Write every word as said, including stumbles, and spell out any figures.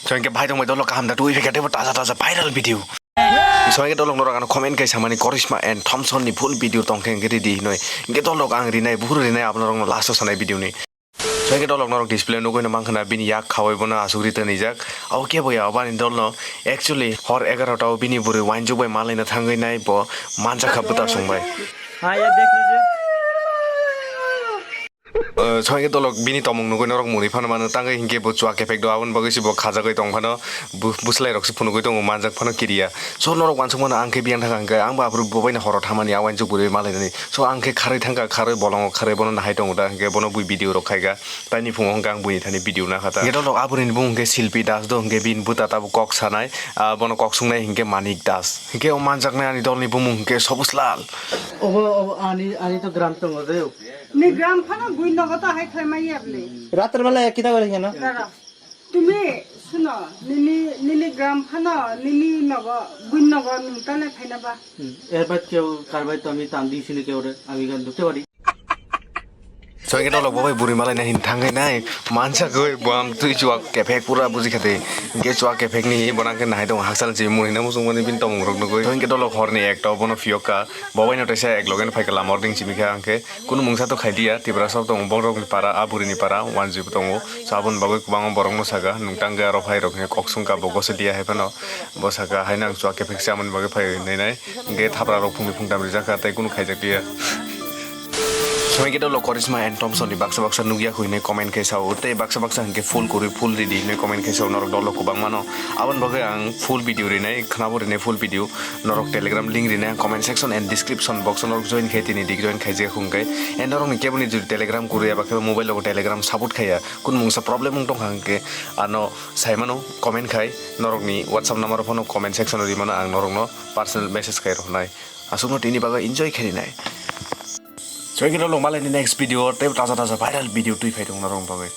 So hingke bhai tongbai dolok kaham da twi phika tebo taja taja viral video. So hingke dolok norok ano comment kai samani Karishma and Thompson ni full video tongkhe hingke ready hinoi. Hingke dolok ang rinai buhur rinai abo norok no last o sanai video ni. So hingke dolok norok display nugui no mankha na bini yak khawai bono asuk rita nijak. Abo kebo ya abani dol no actually hor egarota o bini bwrwi wainjok bai malaina thangwi nai bo manjakha bwta songbai. हाँ यार देख लीजिए. Sohingke dolok bini tomung nugui norok muni phano mano tangwi hinkhe bo chua kephek do aboni bagwi se bo khajagwi tong phano bwslai rok se phunugwi tongo manjak phano kiriya. So norok wansuk mano ang khe biyang thangkha hinkhe ang bo aphuru bo baino horo thamani a wainjok bwrwi malainani. So ang khe kharwi thangkha kharwi bolongo kharwi bono nahai tongo da hinkhe bono bui video rok khaika. Taini phungo hinkhe ang buini thani video nakha ta. Hinkhe dolok aburini bumung hinkhe Silpi Das do hinkhe bini bwta tabuk kok sanai, ah, bono kok sungnai hinkhe Manik Das. Hinkhe o manjaknai ani dolni bumung hinkhe Sobuslal. Obo, obo, ani, ani to gram tongo de. Ni gram phano bui nogo to hai khlai mai yabni. Ratar bela kita gori heno. Dara. Tumi suno, nini, nini gram phano, nini nogo, bui nogo nung tane phaina ba. Hmm. Erbat keu karbai to ami tam di sini keu re, ami gan dukte bari. Sohingke dolok bo bai buri malai na hin thangwi nai. Mansa goi bo am twi chuak kephek pura buji khate. Hinkhe chuak kephek ni bo nang khe nahai tongo haksal chi muni na musung mani bin tomung rok nugui. Sohingke dolok horni ekta bono phiyok ka. Bo bai no teisa ek loge no phaika lama ording chimi kha hinkhe. Kunu mungsa to khai dia, Tiprasa tongo, borok ni para, a buri ni para, wanjwi bo tongo. So aboni bagwi kwbangma borok no saka, nung tang khe aro phai rok kok sung ka bo gosi dia hai phano. Bo saka, hai nang chua kephek se amoni bagwi phai nai nai. Hinkhe thapra rok phung ni phung tam rijak kha, tei kunu khaijak dia. Sohingke dolok Karishma and Thompson ni baksa baksa nugya kho hinwi comment khe sao, tei baksa baksa hinkhe full kwrwi full ready hinwi comment khe sao, norok dolok kwbangma no. Aboni bagwi ang full video rinai, khwnabo rinai full video. Norok Telegram link rinai ang comment section and description box o norok join khai tini dik join khaijak hwnkhe. And norok ni kebo ni jodi Telegram kwrwi eba khe mobile rogo Telegram support khaiya kun mungsa problem wng tongkha hwnkhe ano saimano comment khai norok ni WhatsApp number phano comment section o rimano ang norok no personal message khai rwnai aswkno tini bagwi enjoy khai rinai. Join khe norok malai ni next video tei taja taja viral video twi phai tong norok bagwi.